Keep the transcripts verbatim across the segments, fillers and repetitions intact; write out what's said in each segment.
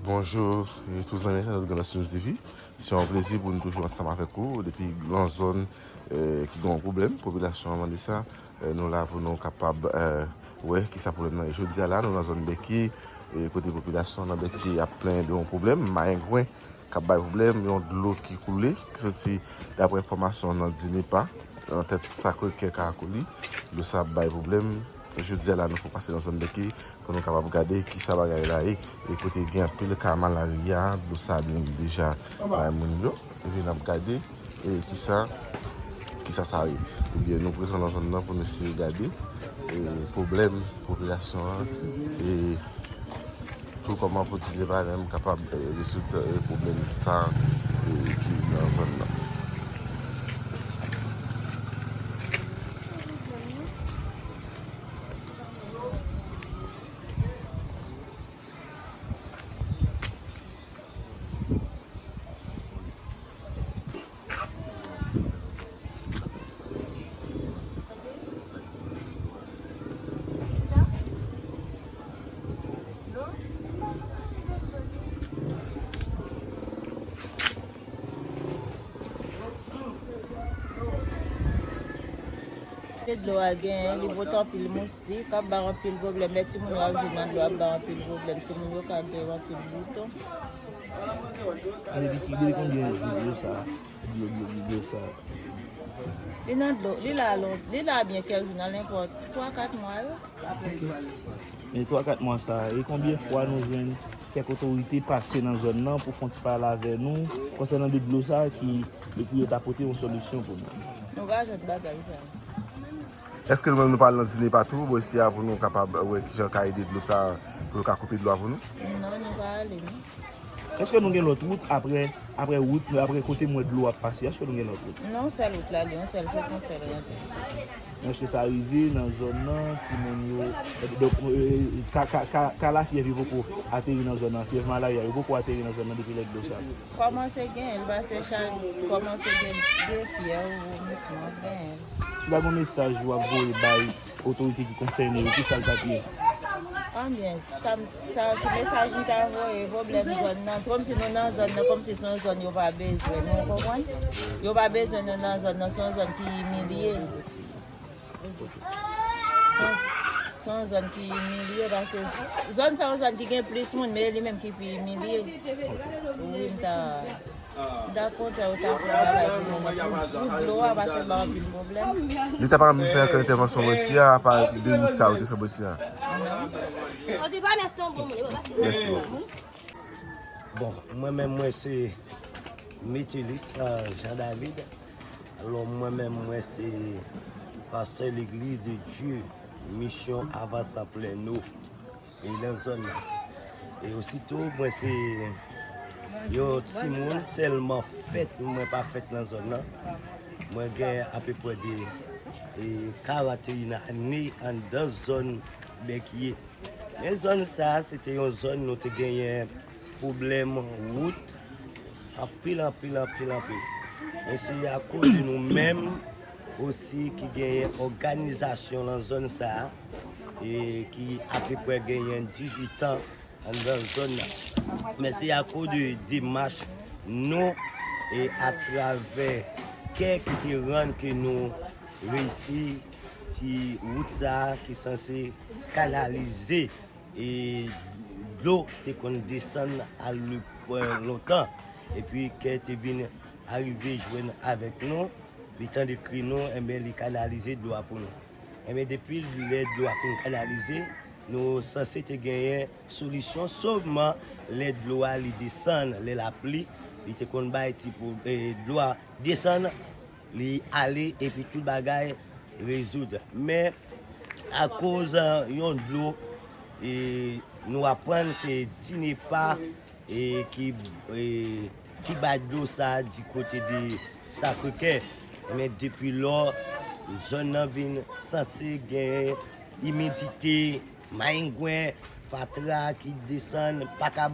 Bonjou, e tout zanmi entènot Grandans News T V. Se yon plezi pou nou toujou ansanm avèk ou depi nan zòn, eh, ki gen yon pwoblèm. Popilasyon an mande sa. Eh, nou la pou nou kapab, eh, wè kisa pwoblèm nan ye. Jodi a la, nou nan zòn Bèki, eh, kote popilasyon nan Bèki ap plenyen de yon pwoblèm. Mayengwen k ap bay pwoblèm, yon dlo ki koule, ki soti, daprè enfòmasyon, nan Dinepa, nan tèt Sakre Kè Karakoli. Dlo sa ap bay pwoblèm. Jodi a la, nou fè pase nan zòn Bèki pou nou kapab gade kisa bagay la ye. E kote gen anpil ka malari a, dlo sa deja bay moun yo. Epi n ap gade, e kisa, kisa sa ye. Ebyen, nou prezan nan zòn nan pou nou eseye gade, e pwoblèm popilasyon an, e tou kòman pou Dinepa menm kapab, e, rezoud, e, pwoblèm sa, e, ki nan zòn nan. Dlo a genyen, li pote anpil moustik, ap ba anpil pwoblèm. Lè timoun yo ap jwe nan dlo, ap ba anpil pwoblèm. Timoun yo ka gen anpil bouton. Depi, depi konbyen jou dlo sa? Dlo, dlo, dlo, dlo sa. Li nan dlo, li la lon, li la byen kèk jou, nan nenpòt twa, kat mwa yo. Ok. Men twa, kat mwa sa, e konbyen fwa nou jwenn kèk otorite pase nan zòn nan pou fè yon ti pale avè nou konsènan de dlo sa ki, epi yo ta pote yon solisyon pou nou? Nou pa jwenn bagay sa. Èske nou menm nou pa al nan Dinepa tou, bò isi a, pou nou kapab wè kijan yo ka ede dlo sa, pou yo ka koupe dlo a pou nou? Non, nou pa ale, non. Èske nou gen lòt wout apre, apre wout, apre kote m wè dlo ap pase? Èske nou gen lòt wout? Non, sèl wout la, li yon sèl, sot yon sèl rantre. Èske sa rive nan zòn nan, timoun yo, donk, e, ka, ka, ka, ka lafyèv yo poko ateri nan zòn nan, fyèv malari a, yo poko ateri nan zòn nan depi lè dlo sa? Kòmanse genyen l, paske chak kòmanse gen, gen fyèv, vomisman, genyen l. Si w ta gen yon mesaj w ap voye bay otorite ki konsène yo, ki sa l t ap ye? Anbyen, sa, sa ki mesaj m ta voye, pwoblèm zòn nan, kòmsi nou nan zòn nan, kòmsi se yon zòn yo pa bezwen nou, w konprann? Yo pa bezwen nou nan zòn nan, se yon zòn ki imilye. Se yon, se yon zòn ki imilye, paske zòn sa yon zòn ki gen plis moun, men li menm ki pi imilye. Wi, m ta, m ta kontan yo ta fè yon bagay pou nou, pou, pou dlo a, paske l ba anpil pwoblèm. Li ta pa menm fè ankenn entèvansyon bò isi a, apa de wout sa yo te fè bò isi a. Mèsi. Bon, mwen menm, mwen se Metelis, euh, Jean David. Alò, mwen menm, mwen se pastè Legliz de Dye Misyon Avansant Plèno, e nan zòn nan. E ositou, mwen se yon timoun sèlman fèt, mwen pa fèt nan zòn nan. Mwen gen apeprè de, e, karant et un ane anndan zòn Bèkye. Men zòn sa a, se te yon zòn nou te genyen pwoblèm wout anpil, anpil, anpil, anpil. Men se akoz de nou menm osi ki genyen òganizasyon nan zòn sa a, e ki apeprè genyen dizuit an anndan zòn nan. Men se akoz de demach nou, e atravè kè ki te rann ke nou reyisi ti wout sa a ki sanse kanalize, e dlo te konn desann al lontan. Epi kè te vin arive jwenn avèk nou, li tande kri nou, enben, li kanalize dlo a pou nou. Enben, depi lè dlo a fin kanalize, nou sanse te genyen solisyon, sèlman lè dlo a li desann, lè lapli, li te konn bay ti po-, e, dlo a desann, li ale epi tout bagay rezoud. Men, akoz, e, yon dlo, e, nou aprann se Dinepa, e, ki, e, ki bay dlo sa a di kote de Sakre Kè. Men depi lò, zòn nan vin sanse gen imidite, mayengwen, fatra ki desann, pa ka,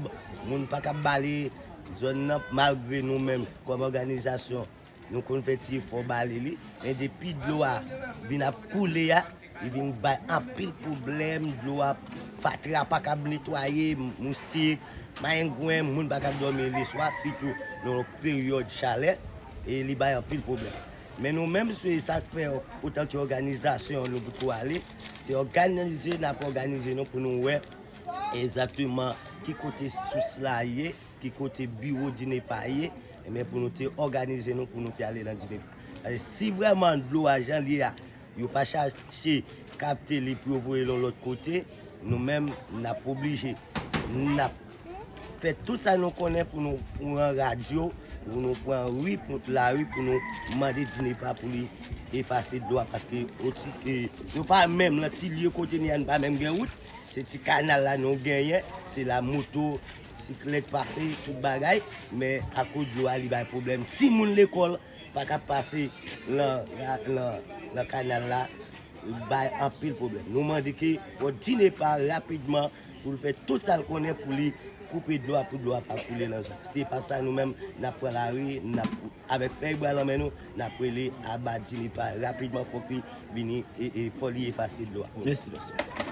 moun pa ka bale zòn nan, malgre nou menm, kòm òganizasyon, Nou konn fè ti efò bale li, men depi dlo a vin ap koule a, li vin bay anpil pwoblèm, dlo a, fatra pa kab netwaye, moustik, mayengwen, moun pa kab dòmi leswa, sitou nan yon peryòd chalè, e li bay anpil pwoblèm. Men nou menm, se sa k fè, otan ki òganizasyon nou poko ale, se òganize n ap òganize nou pou nou wè egzakteman ki kote sous la ye, ki kote biwo DINEPA ye, ebyen pou nou te òganize nou, pou nou te ale nan DINEPA. Paske si vrèman dlo a jan l ye a, yo pa chache kapte li pou yo voye l yon lòt kote, nou menm, n ap oblije, n ap fè tout sa nou konnen pou nou pran radyo, pou nou pran ri, pou lari, pou nou mande DINEPA pou li efase dlo a, paske oti, e, yo pa menm nan ti lye kote n ye a, n pa menm gen wout, se ti kanal la nou genyen, se la moto, siklèt pase, tout bagay, men akoz dlo a li bay pwoblèm. Timoun lekòl pa ka pase lan, lan, lan kanal la, bay anpil pwoblèm. Nou mande ke fò DINEPA rapidman pou l fè tout sa l konnen pou li koupe dlo a pou dlo a pa koule nan zòn. Se pa sa nou menm, n ap pran lari, n ap, avèk fèy bwa lan men nou, n ap rele aba DINEPA rapidman, fòk li vini e, e fò li efase dlo a. Mèsi, mèsi.